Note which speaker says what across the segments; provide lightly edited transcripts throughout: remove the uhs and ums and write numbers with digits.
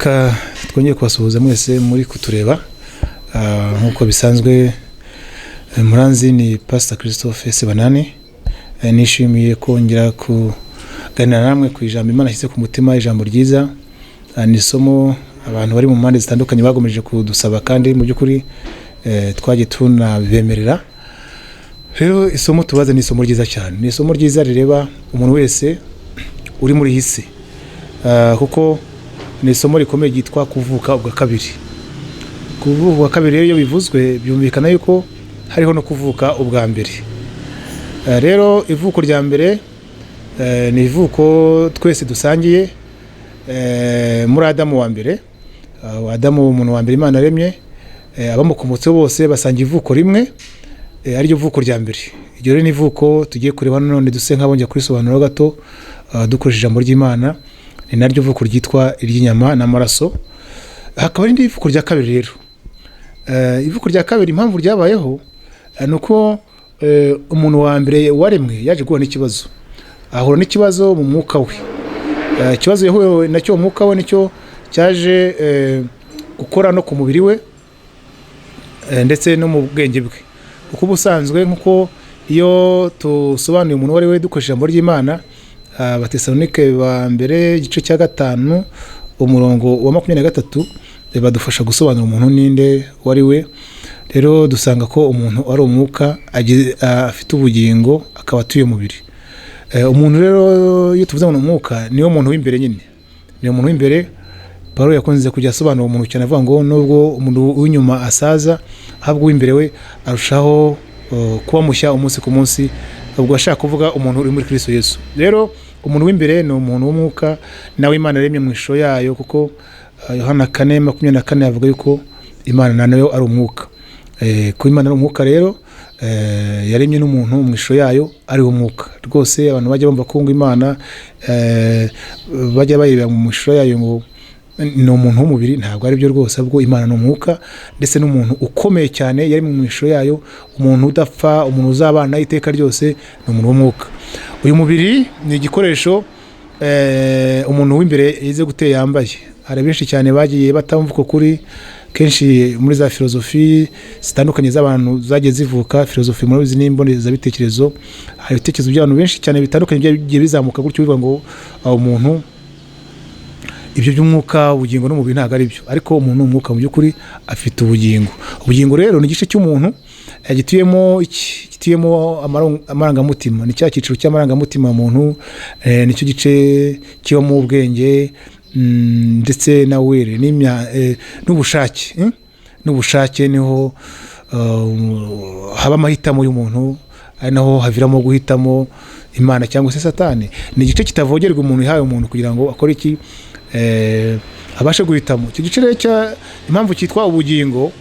Speaker 1: Reka twongere kubasuhuza mwese muri kutureba. Nk'uko bisanzwe, muranzi ni Pastor Christophe Sebanani. Nishimiye kongera kuganira namwe ku ijambo Imana ashyize ku mutima, ijambo ryiza. Ni isomo abantu bari mu mpande zitandukanye bagomeje kudusaba, kandi mu by'ukuri twagiye tunabemerera. Rero isomo tubaze ni isomo ryiza cyane, ni isomo ryiza rireba umuntu wese uri muri iyi si, kuko ni isomo rikomeye ryitwa kuvuka ubwa kabiri. Kuvuka ubwa kabiri rero iyo bivuzwe byumvikana yuko hariho no kuvuka ubwa mbere. Rero ivuko rya mbere ni ivuko twese dusangiye muri Adamu wa mbere. Adamu umuntu wa mbere Imana yaremye, abamukomotseho bose basangiye ivuko rimwe, ariryo vuko rya mbere. Iryo rero ni ivuko tugiye kureba none, duse nk'abongera kurisobanura gato dukoresheje ijambo ry'Imana. Ni naryo vuko ryitwa iry'inyama n'amaraso. Hakaba n'irindi vuko rya kabiri rero. Ivuko rya kabiri impamvu ryabayeho ni uko umuntu wa mbere waremwe yaje guhura n'ikibazo, ahura n'ikibazo mu mwuka we. Ikibazo yahuye nacyo mu mwuka we nicyo cyaje gukora no ku mubiri we, ndetse no mu bwenge bwe, kuko ubusanzwe nk'uko iyo tusobanuye umuntu uwo ari we dukoresheje ijambo ry'Imana, Abatesalonike ba mbere igice cya 5 umurongo wa 23, badufasha gusobanura umuntu ninde uwo ari we. Rero dusanga ko umuntu ari umwuka, afite ubugingo, akaba atuye umubiri. Umuntu rero iyo tuvuze ngo ni umwuka, niwo muntu w'imbere nyine, ni umuntu w'imbere. Paul yakunze kujya asobanura umuntu cyane avuga ngo nubwo umuntu w'inyuma asaza, ahubwo uw'imbere we arushaho kuba mushya umunsi ku munsi. Ubwo ashaka kuvuga umuntu uri muri Kristo Yesu. Rero umuntu w'imbere ni umuntu w'umwuka, nawe Imana yaremye mu ishusho yayo, kuko Yohana 4:24 avuga yuko Imana nayo ari umwuka. Kuba Imana ari umwuka rero, yaremye n'umuntu mu ishusho yayo ari umwuka. Rwose abantu bajya bumva ko ngo Imana bajya bayireba mu ishusho yayo ngo ni umuntu w'umubiri, ntabwo ari byo rwose. Ahubwo Imana ni umwuka, ndetse n'umuntu ukomeye cyane yari mu ishusho yayo, umuntu udapfa, umuntu uzabana iteka ryose, ni umuntu w'umwuka. Uyu mubiri ni igikoresho umuntu w'imbere yize guteye yambaye. Hari benshi cyane bagiye batamva uko kuri kenshi muri za filozofi zitandukanye z'abantu zagiye zivuka. Filozofi murabizi n'imbonezabitekerezo. Hari ibitekerezo by'abantu benshi cyane bitandukanye byagiye bizamuka gutyo bivuga ngo umuntu ibyo by'umwuka, ubugingo n'umubiri ntabwo ari byo. Ariko umuntu ni umwuka mu by'ukuri, afite ubugingo. Ubugingo rero ni igice cy'umuntu gituyemo iki? Gituyemo amarangamutima. Ni cya cyiciro cy'amarangamutima muntu, nicyo gice kibamo ubwenge, ndetse na were n'ubushake, N'ubushake niho haba amahitamo y'umuntu, ari naho haviramo guhitamo Imana cyangwa se Satani. Ni igice kitavogerwa umuntu yahawe umuntu kugira ngo akore iki? Abashe guhitamo. Icyo gice rero cya impamvu cyitwa ubugingo,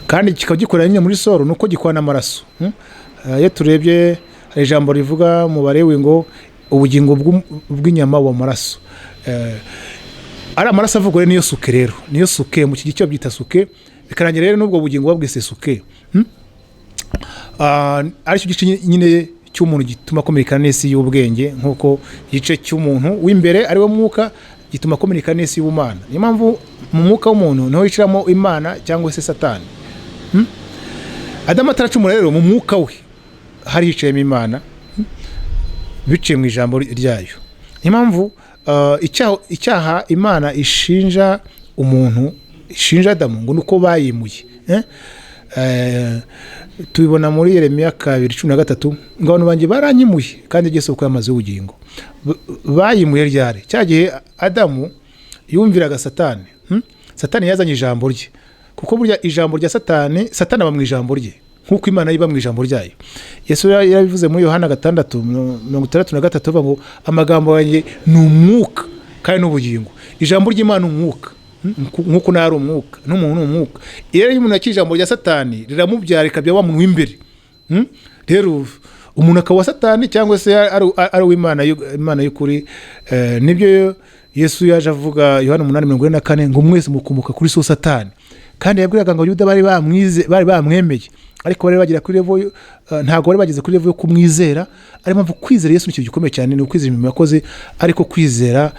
Speaker 1: kandi kikaba gikorera nyine muri soul, ni uko gikora n'amaraso. Iyo turebye hari ijambo rivuga mu Balewi ngo ubugingo bw'inyama buba mu maraso. Ari amaraso avugwa rero niyo suke, rero niyo suke mu kigiki babyita suke, bikarangira rero n'ubwo bugingo babwise suke. Aricyo gice nyine cy'umuntu gituma akominikana n'isi y'ubwenge, nk'uko igice cy'umuntu w'imbere ari wo mwuka gituma akominikana n'isi y'ubumana. Niyo mpamvu mu mwuka w'umuntu niho hicaramo Imana cyangwa se Satani. Adamu ataracumura rero, mu mwuka we hari hicayemo Imana, Biciye mu ijambo ryayo. Niyo mpamvu icyaha Imana ishinja umuntu, ishinja Adamu, ngo ni uko bayimuye. Tubibona muri Yeremiya 2:13 ngo abantu banjye baranyimuye kandi igihe isoko y'amazi y'ubugingo. Bayimuye ryari? Cya gihe Adamu yumviraga Satani. Satani yazanye ijambo rye, kuko burya ijambo rya Satani, Satani aba mu ijambo rye nk'uko Imana iba mu ijambo ryayo. Yesu yarabivuze muri Yohana 6:63, avuga ngo amagambo yanjye ni umwuka kandi n'ubugingo. Ijambo ry'Imana ni umwuka, Nk'uko nawe ari umwuka, n'umuntu ni umwuka. Iyo umuntu yakira ijambo rya Satani riramubyara, rikabya wa muntu w'imbere. Rero umuntu akaba uwa Satani cyangwa se ari uw'Imana, Imana y'ukuri. Nibyo Yesu yaje avuga Yohana 8:44 ngo mwese mukomoka kuri so Satani. Kandi yabwiraga ngo Yuda bari bamwize, bari bamwemeye, ariko bari bagera kuri level, ntabwo bari bageze kuri level yo kumwizera. Ariyo mpamvu kwizera Yesu ni ikintu gikomeye cyane, ni ukwizera imirimo yakoze, ariko kwizera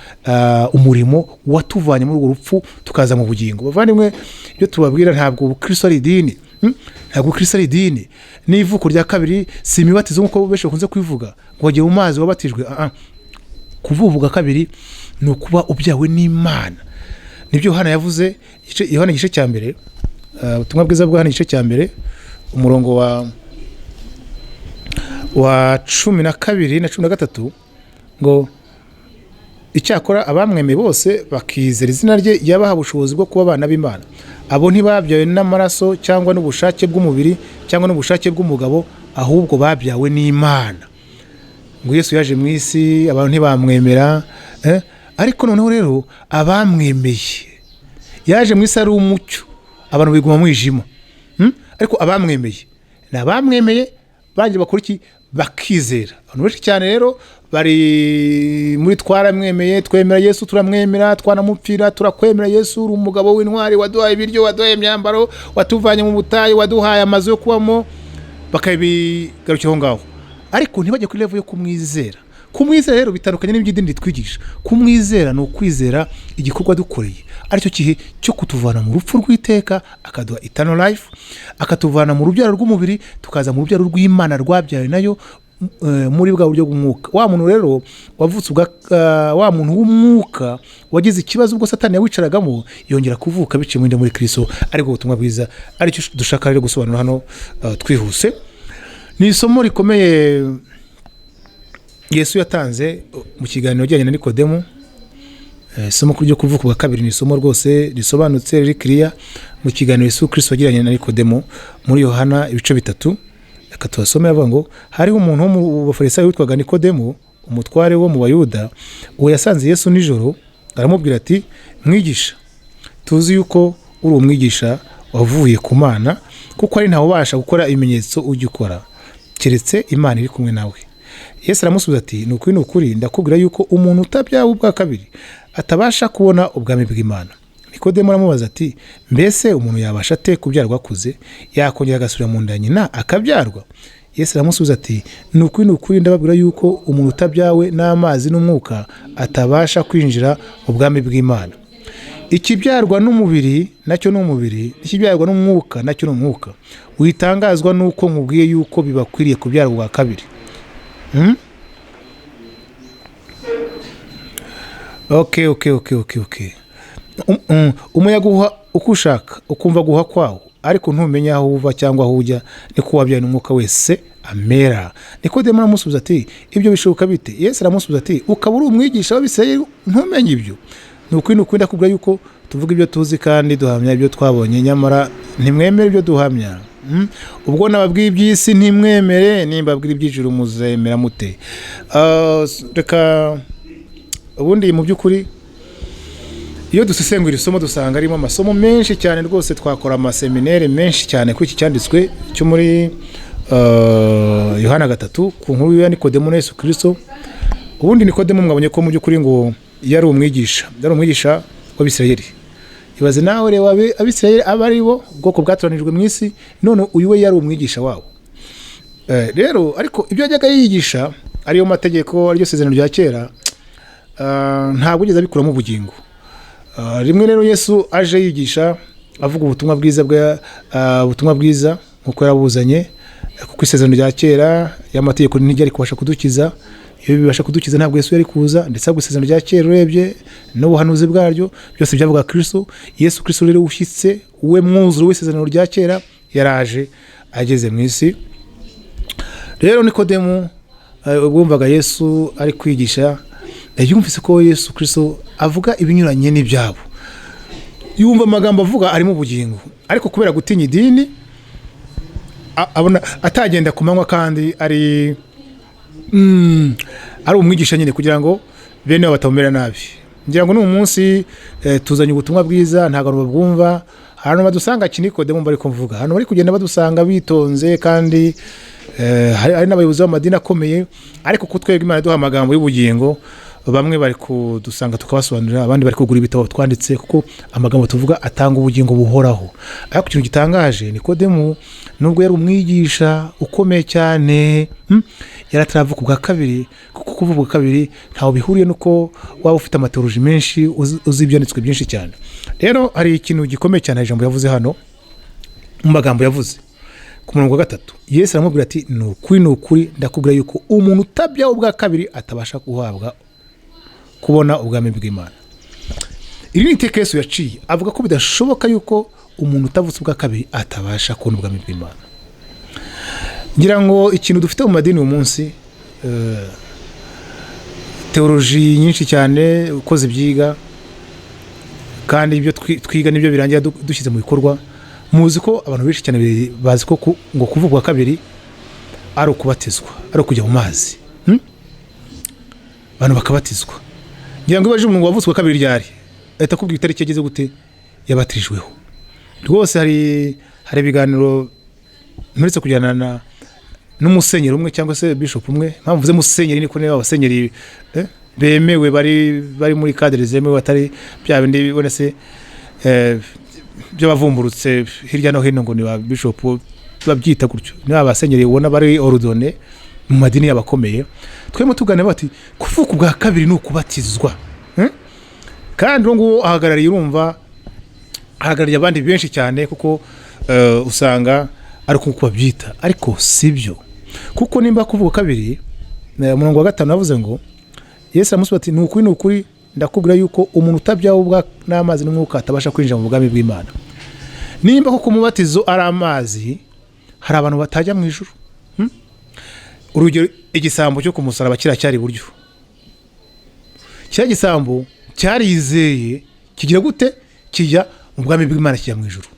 Speaker 1: umurimo watuvanye muri urwo rupfu tukaza mu bugingo. Bavandimwe, ibyo tubabwira, ntabwo ubukristo ari idini. Ntabwo Kristo ari idini. N'ivuko rya kabiri si imibatizo nk'uko benshi bakunze kubivuga ngo wagiye mu mazi wabatijwe. Ah, ah. Kuvuka ubwa kabiri ni ukuba ubyawe n'Imana. Nibyo Yohana yavuze, Yohana igice cya mbere, ubutumwa bwiza bwa Yohana igice cya mbere, umurongo wa 12 na 13, ngo icyakora abamwemeye bose bakizera izina rye, yabaha ubushobozi bwo kuba abana b'Imana. Abo ntibabyawe n'amaraso cyangwa n'ubushake bw'umubiri cyangwa n'ubushake bw'umugabo, ahubwo babyawe n'Imana. Ngo Yesu yaje mu isi, abantu ntibamwemera, Ariko noneho rero abamwemeye, yaje mu isi ari umucyo, abantu biguma mu mwijima. Ariko abamwemeye ni abamwemeye bagiye bakora iki? Bakizera. Abantu benshi cyane rero bari muri twaramwemeye, twemera Yesu, turamwemera, twanamupfira, turakwemera Yesu, uri umugabo w'intwari, waduhaye ibiryo, waduhaye imyambaro, watuvanye mu butayu, waduhaye amazu yo kubamo, bakabigarukira aho ngaho, ariko ntibajye kuri level yo kumwizera. Kumwizera rero bitandukanye n'iby'idini ritwigisha. Kumwizera ni ukwizera igikorwa dukoreye, aricyo gihe cyo kutuvana mu rupfu rw'iteka akaduha eternal life, akatuvana mu rubyaro rw'umubiri tukaza mu rubyaro rw'Imana rwabyawe nayo, muri bwa buryo bw'umwuka. Wa muntu rero wavutse ubwa wa muntu w'umwuka wagize ikibazo ubwo Satani yawicaragamo, yongera kuvuka biciye muri Kristo, ariko ubutumwa bwiza aricyo dushaka rero gusobanura hano, twihuse. Ni isomo rikomeye Yesu yatanze mu kiganiro yagiranye na Nikodemu. Isomo ryo kuvuka ubwa kabiri ni isomo rwose risobanutse, riri kiriya. Mu kiganiro Yesu Kristo yagiranye na Nikodemu muri Yohana ibice 3, reka tuhasome. Avuga ngo hariho umuntu wo mu Bafarisayo witwaga Nikodemu, umutware wo mu Bayuda. Uwo yasanze Yesu nijoro, aramubwira ati: "Mwigisha, tuzi yuko uri umwigisha wavuye ku Mana, kuko ari ntawe ubasha gukora ibimenyetso ujya ukora keretse Imana iri kumwe nawe." Yesu aramusubiza ati: "Ni ukuri, ni ukuri, ndakubwira yuko umuntu utabyawe ubwa kabiri atabasha kubona ubwami bw'Imana." Nikodemu aramubaza ati: "Mbese umuntu yabasha ate kubyarwa akuze? Yakongera agasubira mu nda ya nyina akabyarwa?" Yesu aramusubiza ati: "Ni ukuri, ni ukuri, ndababwira yuko umuntu utabyawe n'amazi n'umwuka atabasha kwinjira mu bwami bw'Imana. Ikibyarwa n'umubiri nacyo ni umubiri, ikibyarwa n'umwuka nacyo ni umwuka. Witangazwa n'uko nkubwiye yuko bibakwiriye kubyarwa ubwa kabiri." Okay. Umuyaga uhuha uko ushaka, ukumva guhuha kwawo, ariko ntumenya aho uva cyangwa aho ujya. Niko uwabyawe n'umwuka wese amera." Nikodemu aramusubiza ati: "Ibyo bishoboka bite?" Yesu aramusubiza ati: "Ukaba uri umwigisha w'Abisirayeli ntumenye ibyo? Ni ukuri, ni ukuri, ndakubwira yuko tuvuga ibyo tuzi kandi duhamya ibyo twabonye, nyamara ntimwemere ibyo duhamya. Ubwo nababwiye iby'isi ntimwemere, nimbabwira iby'ijuru muzemera mute?" Reka ubundi mu by'ukuri iyo dusesengura isomo dusanga harimo amasomo menshi cyane rwose, twakora amaseminere menshi cyane kuri iki cyanditswe cyo muri Yohana 3, ku nkuru ya Nikodemu na Yesu Kristo. Ubundi Nikodemu mwabonye ko mu by'ukuri ngo yari umwigisha, yari umwigisha w'Abisirayeli. Ibaze nawe reba, Abisirayeli aba ari bo ubwoko bwatoranijwe mu isi, none uyu we yari umwigisha wabo. Rero ariko ibyo yajyaga yigisha, ariyo mategeko, ariyo sezerano rya kera, ntabwo yigeze abikuramo ubugingo. Rimwe rero Yesu aje yigisha avuga ubutumwa bwiza bwa ubutumwa bwiza nk'uko yarabuzanye, kuko isezerano rya kera y'amategeko ntiryari kubasha kudukiza. Iyo bibasha kudukiza ntabwo Yesu yari kuza. Ndetse ahubwo isezerano rya kera urebye n'ubuhanuzi bwaryo, byose byavuga Kristo. Yesu Kristo rero ushyitse, we mwuzuro w'isezerano rya kera, yaraje ageze mu isi. Rero Nikodemu, ubwo wumvaga Yesu ari kwigisha, yumvise ko Yesu Kristo avuga ibinyuranye n'ibyabo, yumva amagambo avuga arimo ubugingo, ariko kubera gutinya idini abona atagenda ku manywa kandi ari umwigisha nyine, kugira ngo bene wabo batamumera nabi. Ngira ngo n'uyu munsi tuzanye ubutumwa bwiza, ntabwo abantu babwumva. Ahantu badusanga Nikodemu bari kuvuga, ahantu bari kugenda badusanga bitonze, kandi hari n'abayobozi b'amadini akomeye, ariko ko twebwe Imana iduha amagambo y'ubugingo. Bamwe bari kudusanga tukabasobanurira, abandi bari kugura ibitabo twanditse, kuko amagambo tuvuga atanga ubugingo buhoraho. Ariko ikintu gitangaje, Nikodemu nubwo yari umwigisha ukomeye cyane, yari ataravuka ubwa kabiri, kuko kuvuka ubwa kabiri ntaho bihuriye n'uko waba ufite amathéologie menshi, uzi ibyanditswe byinshi cyane. Rero hari ikintu gikomeye cyane, ijambo yavuze hano, mu magambo yavuze ku murongo wa 3, Yesu aramubwira ati: "Ni ukuri, ni ukuri, ndakubwira yuko umuntu utabyawe ubwa kabiri atabasha guhabwa kubona ubwami bw'Imana." Iri ni iteka Yesu yaciye avuga ko bidashoboka yuko umuntu utavutse ubwa kabiri atabasha kubona ubwami bw'Imana. Ngira ngo ikintu dufite mu madini uyu munsi, théologie nyinshi cyane uko zibyiga, kandi ibyo twiga nibyo birangira dushyize mu bikorwa. Muzi ko abantu benshi cyane bazi ko ngo kuvuka ubwa kabiri ari ukubatizwa, ari ukujya mu mazi, Abantu bakabatizwa. Ngira ngo iyo ubajije umuntu wavutse ubwa kabiri ryari, ahita akubwira itariki yageze gute yabatirijweho. Rwose hari ibiganiro mperutse kujyana na n'umusenyeri umwe cyangwa se bishop umwe. Impamvu mvuze musenyeri niko niba abasenyeri bemewe bari muri cadre zemewe, batari bya bindi bibone se by'abavumburutse hirya no hino ngo ni ba bishop babyita gutyo. Niba abasenyeri ubona bari ordonnés mu madini y'abakomeye, twemo tugana bati kuvuka ubwa kabiri ni ukubatizwa. Kandi uwo nguwo ahagarariye, urumva, ahagarariye abandi benshi cyane, kuko usanga ari uko babyita, ariko si byo. Kuko nimba kuvuka kabiri, umurongo wa 5 yavuze ngo Yesu aramusubiza ati: "Ni ukuri, ni ukuri, ndakubwira yuko umuntu utabyawe n'amazi n'umwuka atabasha kwinjira mu bwami bw'Imana." Nimba koko umubatizo ari amazi, hari abantu batajya mu ijuru. Urugero, igisambo cyo ku musaraba kiriya cyari iburyo, kiriya gisambo cyarizeye, kigira gute? Kijya mu bwami bw'Imana, kijya mu ijuru.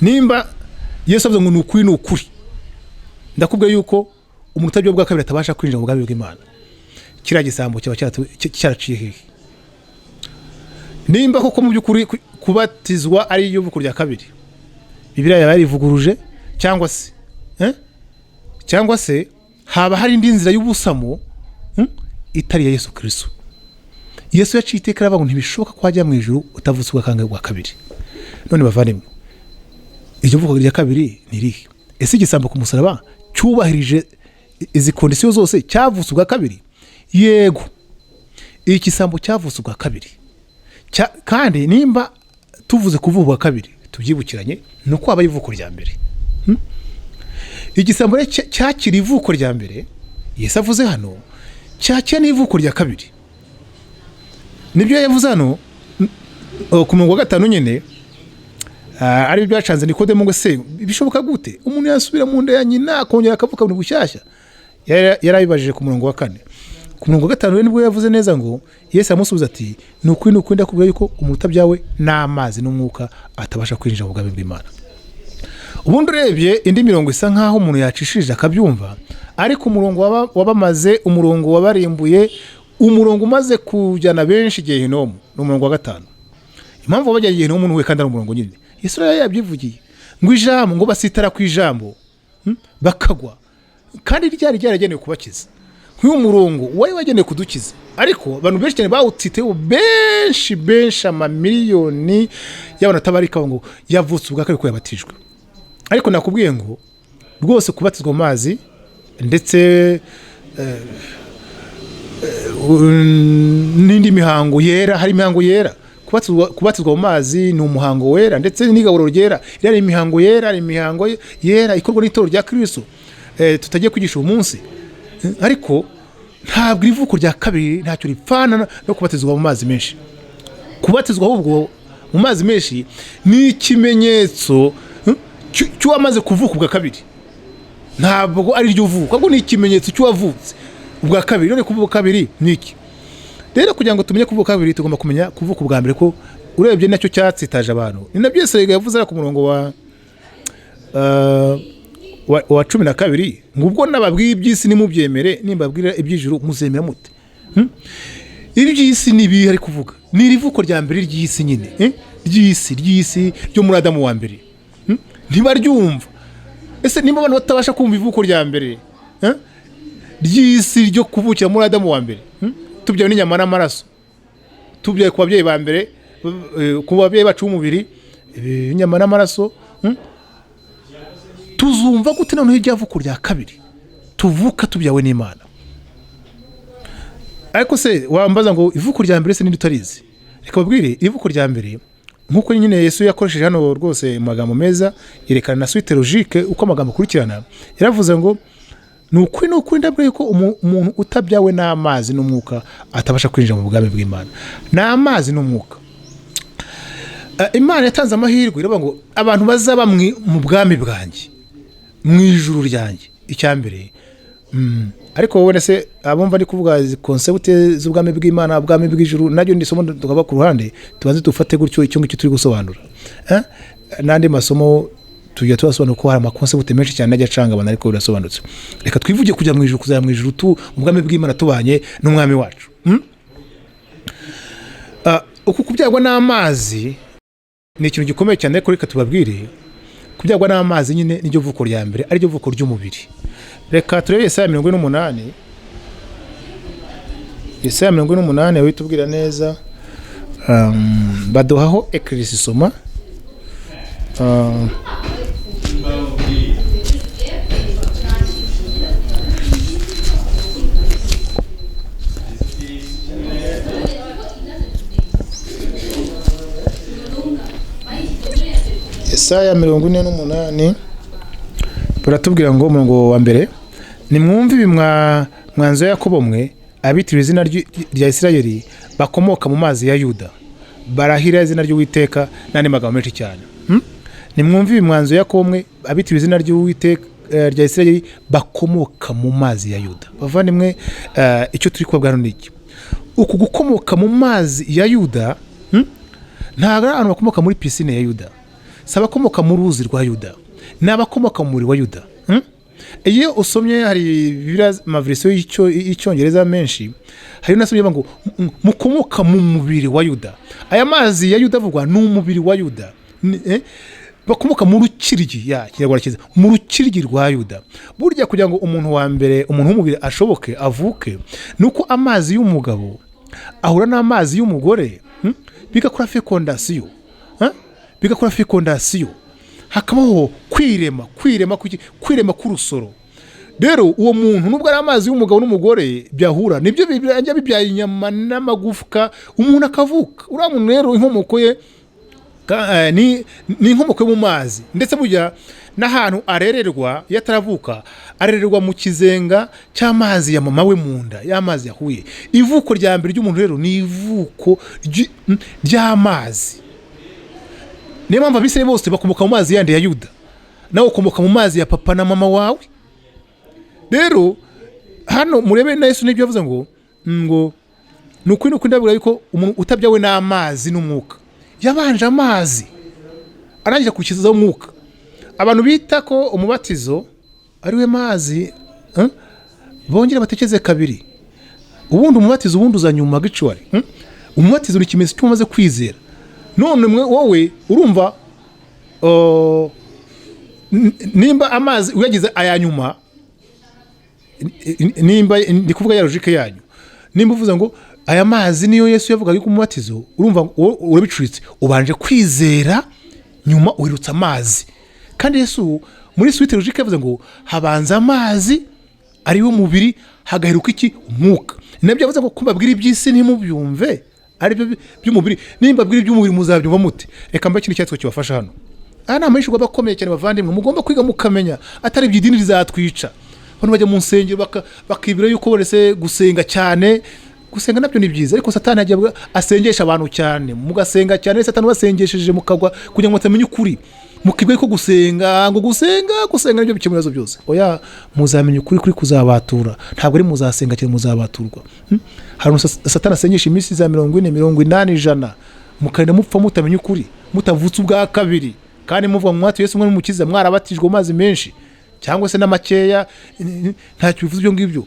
Speaker 1: Nimba Yesu avuze ngo: "Ni ukuri, ni ukuri, ndakubwira yuko umuntu utabyawe ubwa kabiri atabasha kwinjira mu bwami bw'Imana," kiriya gisambo kiba cyaraciye hehe? Nimba koko mu by'ukuri kubatizwa ari ivuko rya kabiri, Bibiliya yaba yarivuguruje, cyangwa se cyangwa se haba hari indi nzira y'ubusamo, itari iya Yesu Kirisito. Yesu yaciye iteka aravuga ngo ntibishoboka ko wajya mu ijuru utavutse ubwa kangahe? Ubwa kabiri. None bavandimwe, iryo vuko rya kabiri ni irihe? Ese igisambo ku musaraba cyubahirije izi conditions zose, cyavutse ubwa kabiri? Yego, iki gisambo cyavutse ubwa kabiri. Kandi nimba tuvuze kuvuka ubwa kabiri, tubyibukiranye, ni uko habaye ivuko rya mbere. Igisambo rero cyakira ivuko rya mbere Yesu avuze hano, cyakira n'ivuko rya kabiri. Nibyo yavuze hano ku murongo wa 5 nyine, ari byo byacanze Nikodemo, ngo: "Se bishoboka gute? Umuntu yasubira mu nda ya nyina akongera akavuka bundi bushyashya?" Yarabibajije ku murongo wa 4. Ku murongo wa 5 rero nibwo yavuze neza ngo Yesu aramusubiza ati: "Ni ukuri, ni ukuri, ndakubwira yuko umuntu utabyawe n'amazi n'umwuka atabasha kwinjira mu bwami bw'Imana." Ubundi urebye indi mirongo isa nkaho umuntu yacishije akabyumva, ariko umurongo wabamaze, umurongo wabarimbuye, umurongo umaze kujyana benshi gehinomu ni umurongo wa 5. Impamvu wabajyanye gehinomu ni uwe kandi ari umurongo nyine Yesu rero yabyivugiye ngo ijambo ngo basitara ku ijambo, bakagwa, kandi ryari ryaragenewe kubakiza. Nk'uyu murongo wari wagenewe kudukiza, ariko abantu benshi cyane bawutsiteho, benshi benshi, amamiliyoni y'abantu atabarika, ngo yavutse ubwa kabiri ko yabatijwe. Ariko nakubwiye ngo rwose kubatizwa mu mazi ndetse n'indi mihango yera, hari imihango yera. Kubatizwa mu mazi ni umuhango wera, ndetse n'igaburo ryera iriya ni imihango yera, ni imihango yera ikorwa n'itorero rya Kristo, tutagiye kwigisha uyu munsi. Ariko ntabwo ivuko rya kabiri ntacyo ripfana no kubatizwa mu mazi menshi. Kubatizwa ahubwo mu mazi menshi ni ikimenyetso cy'uwamaze kuvuka ubwa kabiri, ntabwo ari ryo vuka, ahubwo ni ikimenyetso cy'uwavutse ubwa kabiri. None kuvuka kabiri ni iki? Rero kugira ngo tumenye kuvuka kabiri, tugomba kumenya kuvuka ubwa mbere, ko urebye nacyo cyatsitaje abantu. Ni nabyo Yesu yavuze ku murongo wa 12 ngo: "Ubwo nababwiye iby'isi nimubyemere, nimbabwira iby'ijuru muzemera mute?" Iby'isi ni ibihe ari kuvuga? Ni iri vuko rya mbere ry'isi nyine, ry'isi ryo muri Adamu wa mbere. Ntibaryumva. Ese nimba abantu batabasha kumva ivuko rya mbere, ry'isi ryo kuvukira muri Adamu wa mbere, Tubyawe n'inyama n'amaraso, tubyaye ku babyeyi ba mbere, ku babyeyi bacu b'umubiri, inyama n'amaraso, Tuzumva gute noneho iryavuko rya kabiri tuvuka tubyawe n'Imana? Ariko se wambaza ngo ivuko rya mbere se ninde utarizi? Reka babwire ivuko rya mbere nk'uko nyine Yesu yakoresheje hano rwose mu magambo meza, yerekana na suite logique uko amagambo akurikirana. Yaravuze ngo ni ukuri, ni ukuri, ndabwira yuko umuntu utabyawe n'amazi n'umwuka atabasha kwinjira mu bwami bw'Imana. Ni amazi n'umwuka. Imana yatanze amahirwe, iravuga ngo abantu bazaba mu bwami bwanjye, mu ijuru ryanjye, icya mbere, ariko wowe se abumva ndi kuvuga izi concept z'ubwami bw'Imana, ubwami bw'ijuru, naryo ni isomo tukaba ku ruhande, tubanze dufate gutyo icyo ngicyo turi gusobanura. N'andi masomo tujya tubasobanura ko hari amaconcept menshi cyane ajya acanga abantu, ariko birasobanutse. Reka twivuge kujya mu ijuru, kuzajya mu ijuru mu bwami bw'Imana tubanye n'umwami wacu. Uku kubyarwa n'amazi ni ikintu gikomeye cyane, ariko reka tubabwire, kubyarwa n'amazi nyine niryo vuko rya mbere, ariryo vuko ry'umubiri. Reka turebe Yesaya 48. Yesaya 48 witubwira neza, baduhaho éclaircissement. Yesaya 48 baratubwira ngo, umurongo wa mbere: "Nimwumve ibi mwanzo ya Yakobo mwe, abitiriwe izina rya Isirayeli, bakomoka mu mazi ya Yuda, barahira izina ry'Uwiteka," n'andi magambo menshi cyane. Nimwumve ibi mwanzo ya Yakobo mwe, abitiriwe izina ry'Uwiteka, rya Isirayeli, bakomoka mu mazi ya Yuda. Bavandimwe, icyo turi kubabwira hano ni iki: uku gukomoka mu mazi ya Yuda, Ntabwo ari abantu bakomoka muri piscine ya Yuda, si abakomoka mu ruzi rwa Yuda, ni abakomoka mu mubiri wa Yuda, Iyo usomye hari Bibiliya, amaversion y'Icyongereza menshi, hari n'asomye bavuga ngo mukomoka mu mubiri wa Yuda. Aya mazi ya Yuda avugwa ni umubiri wa Yuda. Bakomoka mu rukiryi, ya Kinyarwanda cyiza, mu rukiryi rwa Yuda. Burya kugira ngo umuntu wa mbere, umuntu w'umubiri ashoboke, avuke, ni uko amazi y'umugabo ahura n'amazi y'umugore, Bigakora fécondation, Bigakora fécondation, hakabaho kwirema, kwirema kuki? Kwirema k'urusoro. Rero uwo muntu, nubwo ari amazi y'umugabo n'umugore byahura, nibyo bijya bibyaye inyama n'amagufwa, umuntu akavuka. Uriya muntu rero inkomoko ye ni inkomoko yo mu mazi. Ndetse burya n'ahantu arererwa iyo ataravuka, arererwa mu kizenga cy'amazi ya mama we mu nda, y'amazi yahuye. Ivuko rya mbere ry'umuntu rero ni ivuko ry'amazi. Niyo mpamvu Abisirayeli bose bakomoka mu mazi yandi ya Yuda. Nawe ukomoka mu mazi ya papa na mama wawe. Rero hano murebe na Yesu n'ibyo yavuze ngo ni ukuri, ni ukuri, ndabwira yuko umuntu utabyawe n'amazi n'umwuka. Yabanje amazi, arangije akurikizaho umwuka. Abantu bita ko umubatizo ari we mazi, Bongera batekereze kabiri. Ubundi umubatizo ubundi uza nyuma gicwari. Umubatizo ni ikimenyetso cy'umaze kwizera. None mwe wowe urumva, nimba amazi uyagize aya nyuma, nimba ndi kuvuga ya logique yanyu, nimba uvuze ngo aya mazi niyo Yesu yavugaga yuko umubatizo, urumva wowe urabicuritse, ubanje kwizera, nyuma uhirutse amazi. Kandi Yesu muri suite logique yavuze ngo habanza amazi ariwo mubiri, hagaheruka iki? Umwuka. Nabyo yavuze ngo kumbabwira iby'isi ntimubyumve, aribyo by'umubiri, nimba abwira iby'umubiri muzabyumva mute? Reka mbe ikintu cyatwo kibafasha hano. Aya ni amahishurwa aba akomeye cyane, bavandimwe, mugomba kwiga mukamenya, atari ibyo idini rizatwica. Abantu bajya mu nsengero bakibwira yuko barese gusenga cyane. Gusenga nabyo ni byiza, ariko Satani ajya asengesha abantu cyane, mugasenga cyane, Satani ubasengesheje mukagwa kugira ngo mutamenya ukuri, mukibwira ko gusenga, ngo gusenga, gusenga nibyo bikemura ibibazo byose. Oya, muzamenya ukuri, kuri kuzabatura. Ntabwo ari muzasenga cyane, muzabaturwa. Hari umuntu Satani asengesha iminsi za 40, 80, 100, mukarinda mupfa mutamenya ukuri, mutavutse ubwa kabiri, kandi muvuga ngo mwatuye Yesu umwe n'Umukiza, mwarabatijwe mu mazi menshi cyangwa se n'amakeya, ntacyo bivuze ibyo ngibyo.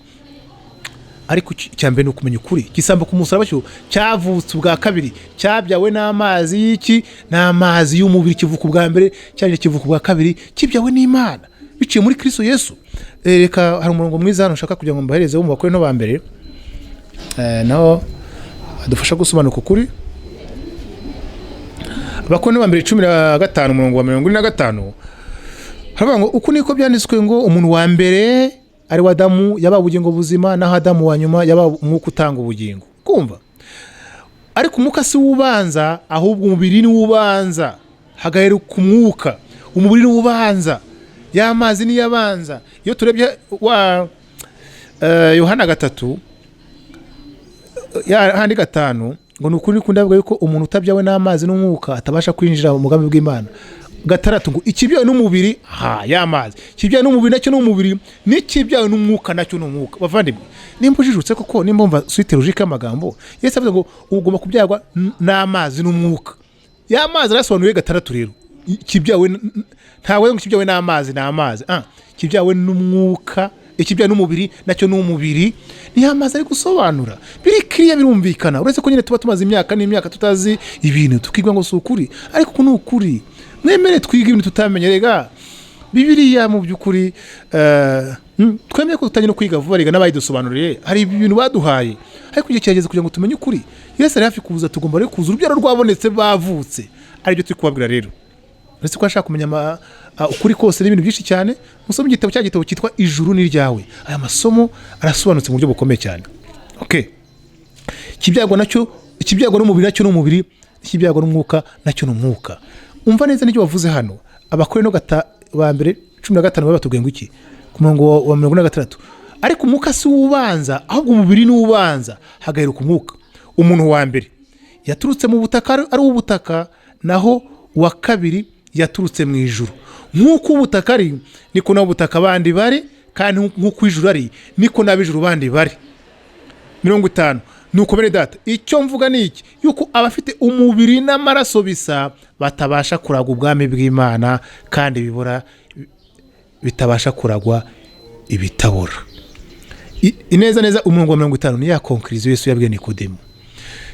Speaker 1: Ariko icya mbere ni ukumenya ukuri. Igisambo ku musaraba cyo cyavutse ubwa kabiri, cyabyawe n'amazi y'iki? N'amazi y'umubiri. Kivuka ubwa mbere, cyaje kivuka ubwa kabiri, kibyawe n'Imana biciye muri Kristo Yesu. Reka hari umurongo mwiza hano nshaka kugira ngo mbahereze wo mu Bakorinto ba mbere, naho adufasha gusobanuka ukuri. Abakorinto ba mbere 15, umurongo wa 45, haravuga ngo: "Uku niko byanditswe ngo umuntu wa mbere, ari we Adamu, yabaye ubugingo buzima, naho Adamu wa nyuma yabaye umwuka utanga ubugingo." Kumva, ariko umwuka si wo ubanza, ahubwo umubiri ni wo ubanza, hagaheruka umwuka. Umubiri ni wo ubanza, ya mazi niyo abanza. Iyo turebye wa Yohana 3 ya handi 5, ngo: "Ni ukuri ndavuga yuko umuntu utabyawe n'amazi n'umwuka atabasha kwinjira mu mugambi bw'Imana." 6 ngo: "Ikibyawe n'umubiri," ha ya mazi, "ikibyawe n'umubiri nacyo ni umubiri, n'ikibyawe n'umwuka nacyo ni umwuka." Bavandimwe, nimba ujijutse koko, nimba wumva suite logique y'amagambo, Yesu avuze ngo ugomba kubyarwa n'amazi n'umwuka. Ya mazi arasobanuye 6 rero. Ikibyawe ntabwo ari ngo ikibyawe n'amazi ni amazi, ikibyawe n'umwuka, ikibyawe n'umubiri nacyo ni umubiri, ni amazi ari gusobanura. Biri kiriya, birumvikana, uretse ko nyine tuba tumaze imyaka n'imyaka tutazi ibintu, tukibwira ngo si ukuri, ariko uku ni ukuri. Mwemere twige ibintu tutamenye. Rega Bibiliya mu by'ukuri, twemeye ko dutangiye no kwiga vuba. Rega n'abayidusobanuriye hari ibintu baduhaye, ariko igihe kirageze kugira ngo tumenye ukuri. Yesu ari hafi kuza, tugomba rero kuza urubyaro rwabonetse, bavutse, aribyo turi kubabwira rero. Uretse ko ashaka kumenya ukuri kose n'ibintu byinshi cyane, musome igitabo, cya gitabo cyitwa Ijuru ni Iryawe. Aya masomo arasobanutse mu buryo bukomeye cyane. Okay, ikibyagwa nacyo, ikibyagwa n'umubiri nacyo ni umubiri, ikibyagwa n'umwuka nacyo ni umwuka. Umva neza n'icyo bavuze hano. Abakorinto ba mbere 15 baba batubwiye ngo iki ku murongo wa 46? "Ariko umwuka si wo ubanza, ahubwo umubiri ni wo ubanza, hagaheruka umwuka. Umuntu wa mbere yaturutse mu butaka, ari uw'ubutaka, naho uwa kabiri yaturutse mu ijuru. Nk'uko ubutaka ari, niko n'ubutaka bandi bari, kandi nk'uko ijuru ari, niko n'ab'ijuru bandi bari." 50: "Nuko bene data, icyo mvuga ni iki, yuko abafite umubiri n'amaraso bisa batabasha kuragwa ubwami bw'Imana, kandi ibibora bitabasha kuragwa ibitabora." Ineza neza umurongo wa 50 ni ya conclusion Yesu yabwiye Nikodemu: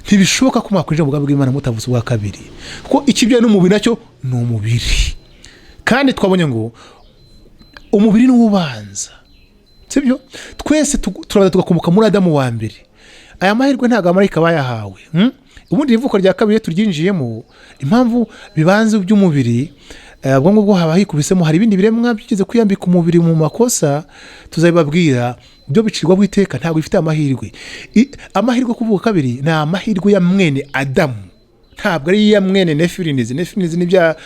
Speaker 1: "Ntibishoboka ko mwakwinjira mu bwami bw'Imana mutavutse ubwa kabiri, kuko ikibyawe n'umubiri nacyo ni umubiri." Kandi twabonye ngo umubiri ni wo ubanza, sibyo? Twese turabanza tugakomoka muri Adamu wa mbere. Aya mahirwe ntabwo abamarayika bayahawe, Ubundi ivuko rya kabiri iyo turyinjiyemo, impamvu bibanza by'umubiri, ubwo ngubwo haba hikubisemo, hari ibindi biremwa byigeze kwiyambika umubiri mu makosa, tuzabibabwira, byo bicirwaho iteka, ntabwo bifite amahirwe. Amahirwe kuvuka kabiri ni amahirwe ya mwene Adamu, ntabwo ari iya mwene Nefilinizi. Nefilinizi ni bya,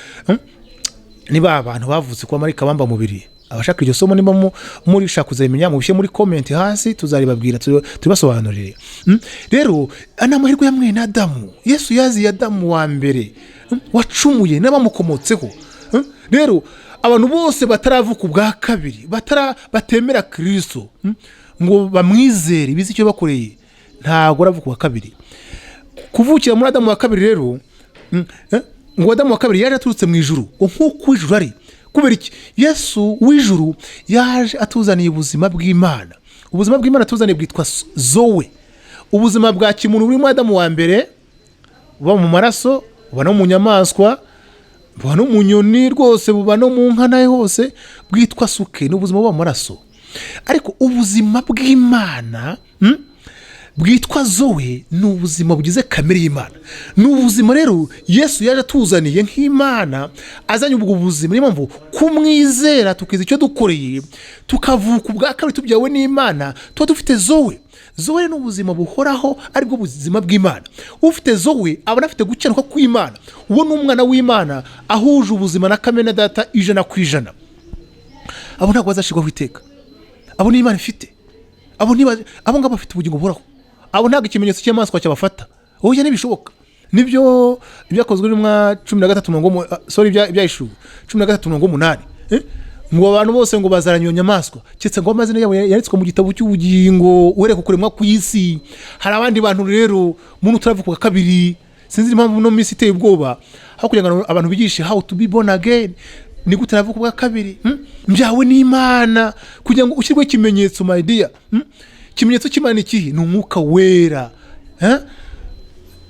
Speaker 1: Ni ba bantu bavutse kuba marayika bamba mubiri. Abashaka iryo somo, niba murishaka kuzabimenya, mubishyire muri comment hasi, tuzaribabwira, tubibasobanurire. Rero ni amahirwe ya mwene Adamu. Yesu yaziye Adamu wa mbere, wacumuye n'abamukomotseho. Rero abantu bose bataravuka ubwa kabiri, batemera Kirisito, ngo bamwizere, bizi icyo bakoreye, ntabwo aravuka ubwa kabiri. Kuvukira muri Adamu wa kabiri rero, ngo Adamu wa kabiri yaje aturutse mu ijuru, ngo nk'uko ijuru ari. Kubera iki? Yesu w'ijuru yaje atuzaniye ubuzima bw'Imana. Ubuzima bw'Imana atuzaniye bwitwa zoe. Ubuzima bwa kimuntu burimo Adamu wa mbere buba mu maraso, buba no mu nyamaswa, buba no mu nyoni rwose, buba no mu nka nayo hose, bwitwa suke, ni ubuzima buba mu maraso. Ariko ubuzima bw'Imana, bwitwa zoe, ni ubuzima bugize kamere y'Imana. Ni ubuzima rero Yesu yaje atuzaniye nk'Imana, azanye ubwo buzima. Niyo mpamvu kumwizera, tukiza icyo dukoreye, tukavuka ubwa kabiri, tubyawe n'Imana, tuba dufite zoe. Zoe ni ubuzima buhoraho, aribwo buzima bw'Imana. Ufite zoe aba anafite gukiranuka kw'Imana. Uwo ni umwana w'Imana, ahuje ubuzima na kamere na Data 100%. Abo ntabwo bazashirwaho iteka. Abo ni Imana ifite. Abo niba abo ngabo bafite ubugingo buhoraho. Abo ntabwo ikimenyetso cy'inyamaswa cyabafata. Oya, ntibishoboka. Nibyo ibyakozwe n'intumwa 13 mirongo sorry, Ibyahishuwe 13 mirongo 8, Ngo abantu bose ngo bazaranye iyo nyamaswa, keretse ngo amazina yabo yanditswe mu gitabo cy'ubugingo uhereye ku kuremwa kw'isi. Hari abandi bantu rero, muntu utaravuka kabiri, sinzi impamvu ino minsi iteye ubwoba, aho kugira ngo abantu bigishe how to be born again, ni gute navuka ubwa kabiri, Mbyawe n'Imana, kugira ngo ushyirweho ikimenyetso, my dear, Ikimenyetso cy'Imana ni ikihe? Ni Umwuka Wera, eh?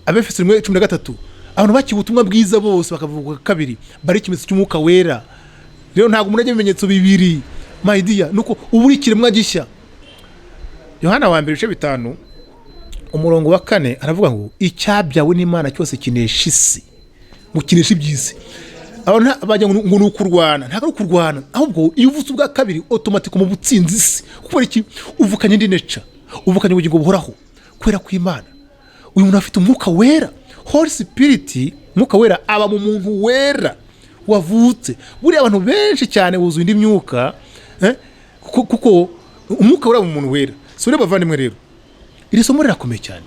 Speaker 1: Abefeso 1:13. Abantu bakiye ubutumwa bwiza bose bakavuka kabiri bari ikimenyetso cy'Umwuka Wera. Rero ntabwo umuntu ajya ibimenyetso bibiri. My dear, nuko uba uri ikiremwa gishya. Yohana wa mbere, ibice 5, umurongo wa 4, aravuga ngo icyabyawe n'Imana cyose kinesha isi, ngo kinesha iby'isi. Abantu bajya ngo ni ukurwana. Ntabwo ari ukurwana, ahubwo iyo uvutse ubwa kabiri, automatic mu butsinzi isi. Kubera iki? Uvukanye indi nature, uvukanye ubugingo buhoraho kubera ko Imana, uyu muntu afite Umwuka Wera, Holy Spirit. Umwuka Wera aba mu muntu wera wavutse. Buriya abantu benshi cyane buzuye indi myuka, kuko Umwuka Wera mu muntu wera. Si ureba, bavandimwe, rero iri somo rirakomeye cyane.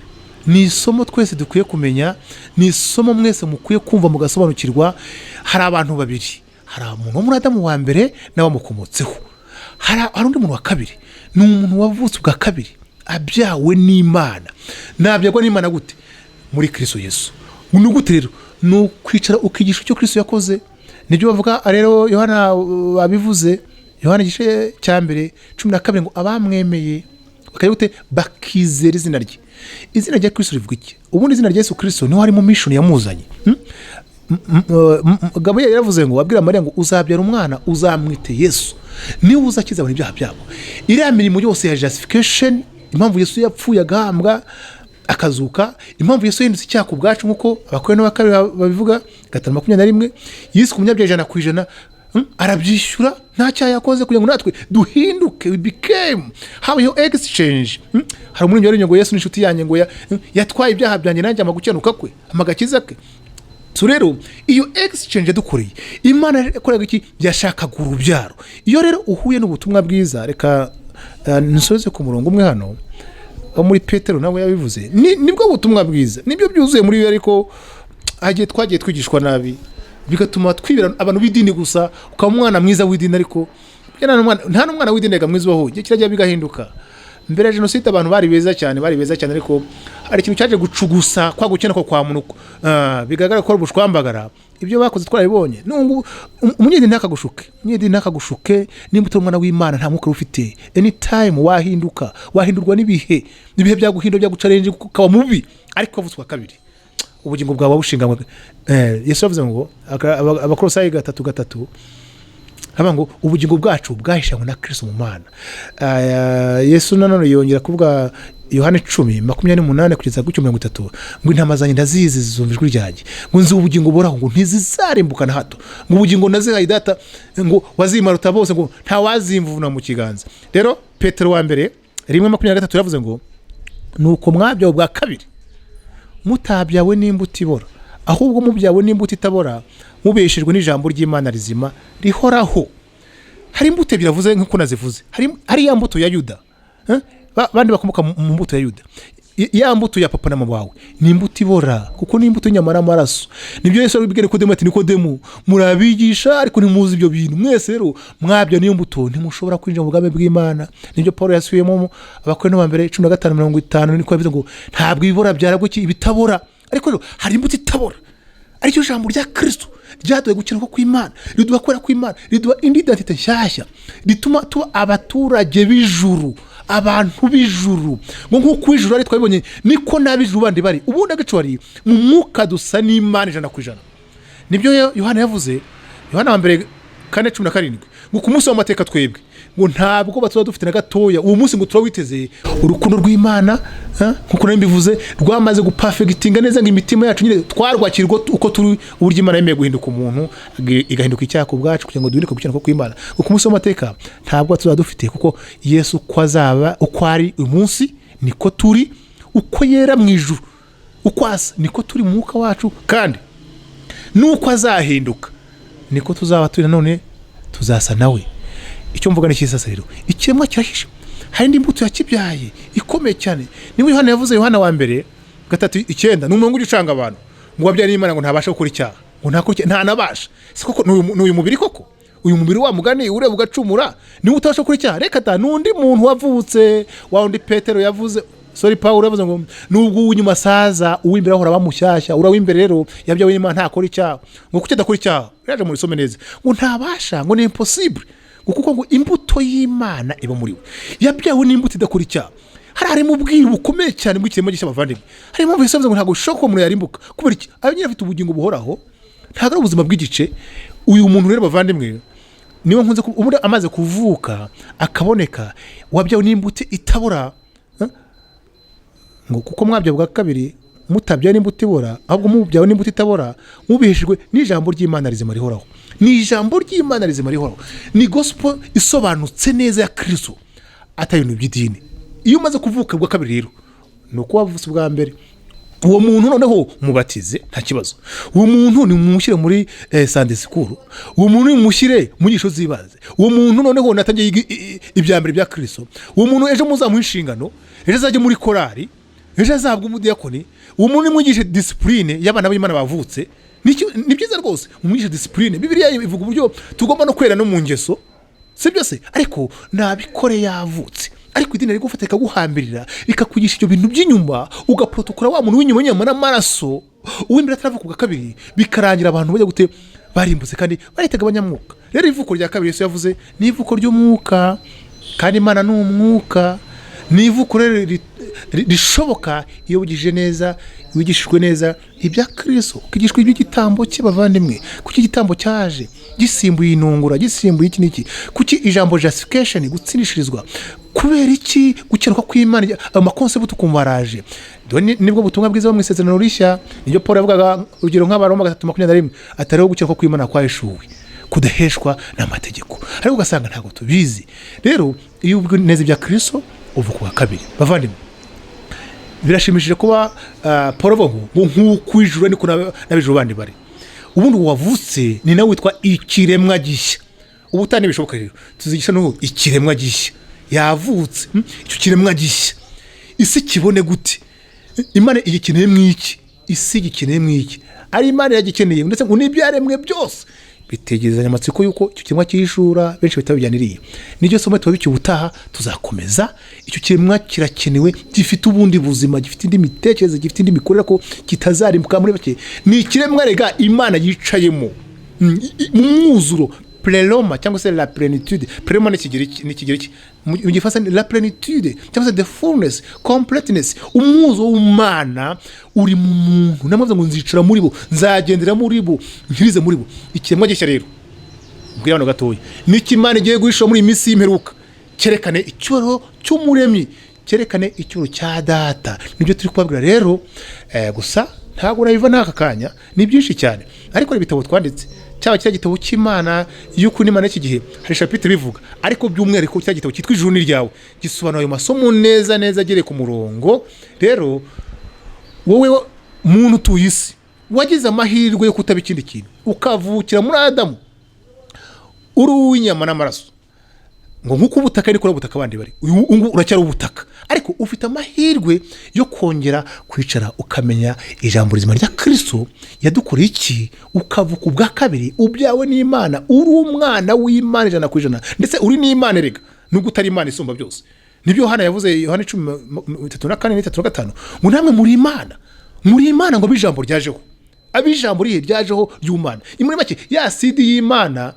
Speaker 1: Ni isomo twese dukwiye kumenya, ni isomo mwese mukwiye kumva mugasobanukirwa. Hari abantu babiri: hari umuntu wo muri Adamu wa mbere n'abamukomotseho, hari undi muntu wa kabiri, ni umuntu wavutse ubwa kabiri, abyawe n'Imana. Nabyagwa n'Imana gute? Muri Kristo Yesu. Ni gute rero? Ni ukwicara ukigisha icyo Kristo yakoze. Nibyo bavuga rero, Yohana babivuze, Yohana igice cya 1, 12, ngo abamwemeye bakajya gute? Bakizera izina rye. Izina rya Kristo rivuga iki? Ubundi izina rya Yesu Kristo niho harimo mission yamuzanye. Gaburiyeli yaravuze ngo, abwira Mariya ngo uzabyara umwana, uzamwite Yesu, niwe uzakiza abantu ibyaha byabo. Iriya mirimo yose ya justification, impamvu Yesu yapfuye, agahambwa, akazuka, impamvu Yesu yahindutse icyaha ku bwacu, nk'uko Abakorinto ba kabiri babivuga, 5:21, yiswe umunyabyaha 100%, arabyishyura, nta cyaha yakoze, kugira ngo natwe duhinduke. We became, habayeho exchange. Hari umuririmbyi waririmba ngo Yesu ni inshuti yanjye, ngo yatwaye ibyaha byanjye, nanjye ampa gukiranirwa kwe, ampa agakiza ke. So rero iyo exchange yadukoreye, Imana yakoraga iki? Yashakaga urubyaro. Iyo rero uhuye n'ubutumwa bwiza, reka nsoze ku murongo umwe hano wo muri Petero, nawe yabivuze. Nibwo butumwa bwiza, nibyo byuzuye muri yo. Ariko hagiye twagiye twigishwa nabi, bigatuma twibera abantu b'idini gusa, ukaba umwana mwiza w'idini, ariko burya nta n'umwana w'idini rega mwiza ubaho. Igihe kirajya bigahinduka. Mbere ya jenoside abantu bari beza cyane, bari beza cyane, ariko hari ikintu cyaje gucugusa kwa gukena kwa muntu, bigaragara ko ari ubushwambagara. Ibyo bakoze twarabibonye. Nungu umunyedini ntakagushuke, umunyedini ntakagushuke. Nimba utari umwana w'Imana, nta mwuka ufite, anytime wahinduka, wahindurwa n'ibihe. Ibihe byaguhindura, byagucarenje, ukaba mubi. Ariko wavutse ubwa kabiri, ubugingo bwawe bushinganywe. Yesu yavuze ngo Abakolosayi 3:3, haba ngo ubugingo bwacu bwahishanywe na Kristo mu Mana. Yesu nanone yongera kuvuga, Yohani 10:28 kugeza gutyo 30, ngo intama zanjye ndazizi, zizumva ijwi ryanjye, ngo nzi ubugingo buhoraho, ngo ntizizarimbuka na hato, ngo ubugingo nazihaye Data, ngo wazimaruta bose, ngo ntawazimvuna mu kiganza. Rero Petero wa mbere 1:23 yavuze ngo nuko mwabyawe ubwa kabiri, mutabyawe n'imbuto ibora, ahubwo mubyawe n'imbuto itabora, mubeshejwe n'ijambo ry'Imana rizima rihoraho. Hari imbuto ebyiri avuze nk'uko nazivuze. Hari ya mbuto ya Yuda, eh? Bandi bakomoka mu mbuto ya Yuda. Ya mbuto ya papa na mama wawe ni imbuto ibora, kuko ni imbuto y'inyama n'amaraso. Nibyo Yesu yabibwiye Nikodemu, ati Nikodemu, murabigisha ariko ntimuzi ibyo bintu. Mwese rero mwabya niyo mbuto, ntimushobora kwinjira mu bwami bw'Imana. Nibyo Paul yasubiyemo mu Abakorinto ba mbere 15:50, niko yavuze ngo ntabwo ibibora byaragwa iki? Ibitabora. Ariko rero hari imbuto itabora, aricyo jambo rya Kristo ryaduhaye gukiranuka kw'Imana, riduha kwera kw'Imana, riduha indi identité nshyashya, rituma tuba abaturage b'ijuru, abantu b'ijuru. Ngo nk'uko ijuru ari twabibonye, niko n'ab'ijuru bandi bari. Ubundi agacwari mu mwuka dusa n'Imana 100%. Nibyo Yohana yavuze, Yohana wa mbere 4:17, ngo ku munsi w'amateka twebwe ngo ntabwo tuba dufite na gatoya. Uwo munsi ngo turawiteze. Urukundo rw'Imana, nkuko nari mbivuze, rwamaze guperfectinga neza ngo imitima yacu nyine twarwakirwa uko turi, uburyo Imana yemeye guhinduka umuntu, igahinduka icyaha ku bwacu, kugira ngo duhinduke gukiranuka kw'Imana. Ngo ku munsi w'amateka ntabwo tuzaba dufite, kuko Yesu uko azaba, uko ari uyu munsi niko turi, uko yera mu ijuru, uko asa niko turi mu mwuka wacu, kandi nuko azahinduka niko tuzaba turi nanone, tuzasa nawe. Icyo mvuga ni cyiza rero, ikiremwa kirahishe, hari indi mbuto yakibyaye ikomeye cyane. Niba Yohana yavuze, Yohana wa mbere 3:9, ni umurongo ujya ucanga abantu, ngo wabyaye n'Imana ngo ntabasha gukora icyaha, ngo ntakora icyaha, ntanabasha. Si koko ni uyu mubiri koko? Uyu mubiri wa mugani ureba ugacumura, niwe utabasha gukora icyaha? Reka ta, n'undi muntu wavutse, wa wundi Petero yavuze, sorry, Paul yavuze ngo nubwo uw'inyuma asaza, uw'imbere ahora aba mushyashya. Uriya w'imbere rero yabyawe n'Imana ntakora icyaha. Ngo kuki adakora icyaha? Yaje mu isome neza, ngo ntabasha, ngo ni impossible, ngo kuko ngo imbuto y'Imana iba muri we, yabyawe n'imbuto idakora icyaha. Harimo ubwiru bukomeye cyane bw'ikiremwa gishya, abavandimwe. Hari impamvu Yesu yavuze ngo ntabwo bishoboka ko umuntu yarimbuka. Kubera iki? Aba nyine afite ubugingo buhoraho, ntabwo ari ubuzima bw'igice. Uyu muntu rero, bavandimwe, Niwe nkunze ubundi amaze kuvuka akaboneka, wabyawe n'imbuto itabora, eh? Ngo kuko mwabyawe bwa kabiri, mutabyawe n'imbuto ibora, ahubwo mubyawe n'imbuto itabora, mubiheshejwe n'ijambo ry'Imana rizima rihoraho. Ni ijambo ry'Imana rizima rihoraho, ni gospel isobanutse neza ya Kristo, atari ibintu by'idini. Iyo umaze kuvuka bwa kabiri rero, ni uko wavutse ubwa mbere. Uwo muntu noneho mubatize, nta kibazo. Uwo muntu nimumushyire muri Sunday school, uwo muntu nimumushyire mu nyigisho z'ibanze, uwo muntu noneho natangiye yiga ibya mbere bya Kristo. Uwo muntu ejo muzamuha inshingano, ejo azajya muri korari, ejo azahabwa umudiyakoni. Uwo muntu nimwigishe discipline y'abana b'Imana bavutse. Ni byiza rwose, umwigishe discipline. Bibiliya ivuga uburyo tugomba no kwera no mu ngeso, si byose, ariko nabikore yavutse. Ariko idini rigufata rikaguhambirira, rikakwigisha ibyo bintu by'inyuma, ugaprotokora wa muntu w'inyuma, w'inyama n'amaraso, uw'imbere ataravuka ubwa kabiri, bikarangira abantu bajya gute? Barimbutse, kandi baritaga abanyamwuka. Rero ivuko rya kabiri Yesu yavuze ni ivuko ry'umwuka, kandi Imana ni umwuka. Ni ivuko rero rishoboka iyo wigishije neza, wigishijwe neza ibya Kristo, ukigishwa iby'igitambo cye. Bavandimwe, kuki igitambo cyaje gisimbuye inungura, gisimbuye iki n'iki? Kuki ijambo justification, gutsindishirizwa? Kubera iki gukiranuka kw'Imana? Ayo ma concept ukumva araje. Dore nibwo butumwa bwiza bwo mu Isezerano Rishya. Nibyo Paul yavugaga, urugero nk'Abaroma 3:21, atariho gukiranuka kw'Imana kwahishuwe kudaheshwa n'amategeko, ariko ugasanga ntabwo tubizi. Rero iyo ubwo neza ibya Kristo, uvuka ubwa kabiri. Bavandimwe, birashimishije kuba Paul avuga ngo nk'uko ijuru niko n'ab'ijuru bandi bari. Ubundi wavutse ni nawe witwa ikiremwa gishya. Ubu utani bishoboka rero tuzigisha n'ubu ikiremwa gishya yavutse, Icyo kiremwa gishya isi kibone gute? Imana igikeneye mu iki? Isi igikeneye mu iki? Ari Imana iragikeneye, ndetse ngo n'ibyaremwe byose bitegerezanya amatsiko y'uko icyo kiremwa cyishura. Benshi bahita babijyaniriye. Niryo somo tuba ubutaha tuzakomeza. Icyo kiremwa kirakenewe, gifite ubundi buzima, gifite indi mitekerereze, gifite indi mikorere, ko kitazarimbuka. Muri bake ni ikiremwa rega Imana yicayemo mu mwuzuro, pleroma cyangwa se la plénitude. Pleroma ni Ikigiriki, ni Ikigiriki. Mu Gifaransa ni la plénitude cyangwa se the fullness, completeness. Umwuzo w'Imana uri mu muntu. Namaze ngo nzicara muri bo, nzagendera muri bo, nkirize muri bo. Ikiremwa gishya rero, mbwira hano gatoya, nicyo Imana igiye guhisha muri iyi minsi y'imperuka, cyerekane icyubahiro cy'Umuremyi, cyerekane icyubahiro cya Data. Nibyo turi kubabwira rero. Gusa ntabwo urabiva n'aka kanya, ni byinshi cyane, ariko hari ibitabo twanditse, cyaba kiriya gitabo cy'Imana y'ukuri n'Imana y'iki gihe, hari chapitre bivuga, ariko by'umwihariko cya gitabo cyitwa Ijuru ni Ryawe gisobanura ayo masomo neza neza, agereye ku murongo. Rero wowe muntu utuye isi, wagize amahirwe yo kutaba ikindi kintu, ukavukira muri Adamu, uri uw'inyama n'amaraso, ngo nk'uko ubutaka ariko ubutaka abandi bari, uyu nguyu uracyari ubutaka, ariko ufite amahirwe yo kongera kwicara ukamenya ijambo rizima rya Kristo yadukoreye iki, ukavuka ubwa kabiri, ubyawe n'Imana, uri umwana w'Imana 100%, ndetse uri n'Imana erega, nubwo utari Imana isumba byose. Nibyo Yohana yavuze, Yohana 10:34 n'35, ngo namwe muri Imana, muri Imana, ngo ijambo ryajeho, ab'ijambo rihe ryajeho ry'Umana. Muri make, ya seed y'Imana,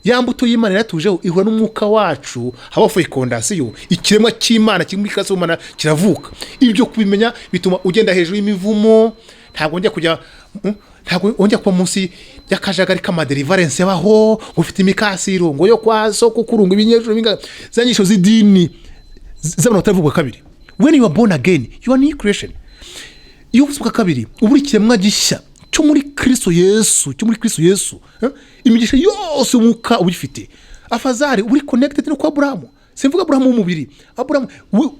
Speaker 1: ya mbuto y'Imana yaratujeho, ihura n'umwuka wacu, habaho fécondation, ikiremwa cy'Imana kiri muri classe y'Imana kiravuka. Ibyo kubimenya bituma ugenda hejuru y'imivumo. Ntabwo wongera kujya, ntabwo wongera kuba munsi y'akajagari k'ama deliverance yabaho, ngo ufite imikasiro, ngo yo kwa so kukurunga ibinyejuru binga, za nyigisho z'idini z'abantu bataravuga kabiri. When you are born again, you are new creation. Iyo uvuze ubwa kabiri, uba uri ikiremwa gishya cyo muri Kristo Yesu, cyo muri Kristo Yesu, eh? Imigisha yose umwuka uba uyifite. Afazari uba uri connected no kwa Aburahamu. Simvuga Aburahamu w'umubiri, Aburahamu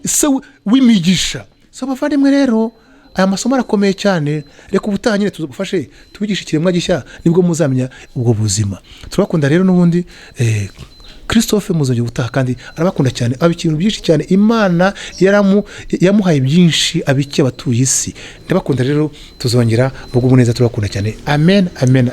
Speaker 1: se w'imigisha. So abavandimwe rero, aya masomo arakomeye cyane. Reka ubutaha nyine tuzagufashe tubigishe ikiremwa gishya, nibwo muzamenya ubwo buzima. Turabakunda rero n'ubundi. Christophe muzongera ubutaha, kandi arabakunda cyane, aba ikintu byinshi cyane. Imana yamuhaye byinshi abikiye abatuye isi. Ndabakunda rero, tuzongera mugubwe neza. Turabakunda cyane. Amen, amen.